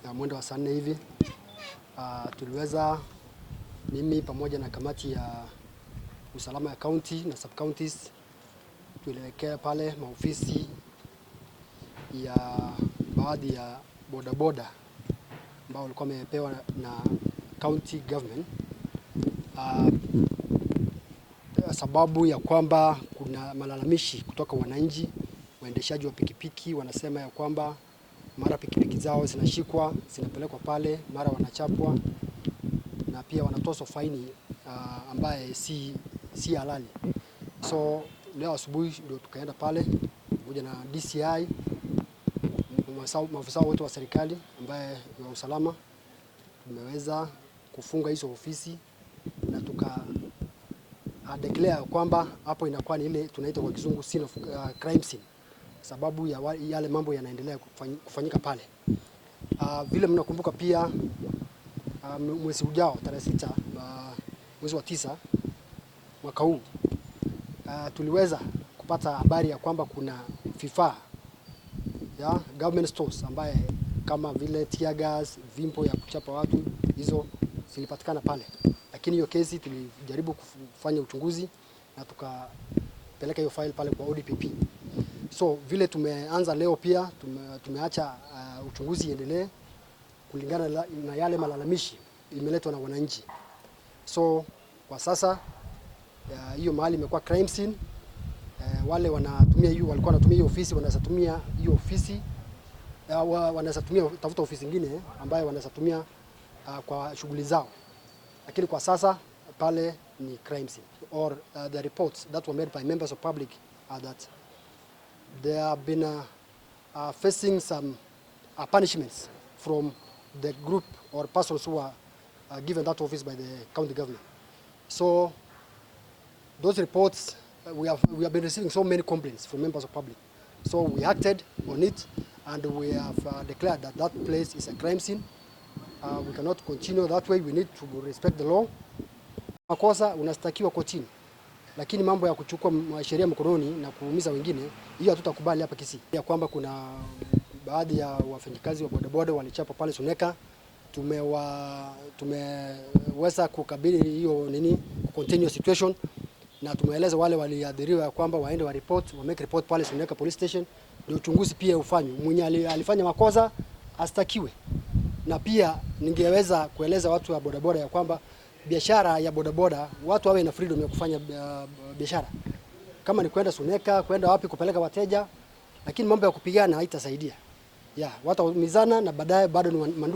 Na mwendo wa saa 4 hivi, tuliweza, mimi pamoja na kamati ya usalama ya county na sub counties, tulielekea pale maofisi ya baadhi ya bodaboda ambao walikuwa wamepewa na county government, sababu ya kwamba kuna malalamishi kutoka wananchi, waendeshaji wa pikipiki wanasema ya kwamba mara pikipiki zao zinashikwa, zinapelekwa pale, mara wanachapwa na pia wanatozwa faini ambaye si halali. So leo asubuhi ndio tukaenda pale pamoja na DCI, maafisa wote wa serikali ambaye wa usalama, tumeweza kufunga hizo ofisi na tuka declare kwamba hapo inakuwa ni ile tunaita kwa Kizungu scene of crime scene, sababu ya yale mambo yanaendelea kufanyika pale. Vile mnakumbuka pia, mwezi ujao tarehe 6 mwezi wa 9 mwaka huu, tuliweza kupata habari ya kwamba kuna vifaa ya government stores ambaye kama vile tear gas, vimbo ya kuchapa watu, hizo zilipatikana pale, lakini hiyo kesi tulijaribu kufanya uchunguzi na tukapeleka hiyo file pale kwa ODPP. So vile tumeanza leo pia tumeacha uchunguzi iendelee kulingana na yale malalamishi imeletwa na wananchi. So kwa sasa hiyo mahali imekuwa crime scene. Wale wanatumia hiyo, walikuwa wanatumia hiyo ofisi, wanaweza tumia hiyo ofisi, wanaweza tumia tafuta ofisi nyingine ambayo wanaweza tumia kwa shughuli zao, lakini kwa sasa pale ni crime scene or the reports that were made by members of public are that they have been facing some punishments from the group or persons who are given that office by the county government. So those reports, we have been receiving so many complaints from members of public. So we acted on it and we have declared that that place is a crime scene. We cannot continue that way. We need to respect the law. Makosa unastakiwa kotini, lakini mambo ya kuchukua sheria mkononi na kuumiza wengine, hiyo hatutakubali hapa Kisii. Ya kwamba kuna baadhi ya wafanyikazi wa bodaboda walichapa pale Suneka, tumeweza kukabili hiyo nini, continue situation, na tumeeleza wale waliadhiriwa kwamba waende wa report, wa make report pale Suneka police station, ndio uchunguzi pia ufanywe. Mwenye alifanya makosa astakiwe. Na pia ningeweza kueleza watu wa bodaboda ya kwamba biashara ya bodaboda, watu wawe na freedom ya kufanya biashara, kama ni kwenda Suneka, kwenda wapi kupeleka wateja, lakini mambo ya kupigana haitasaidia. Yeah, watu waumizana na baadaye bado ni mandugu.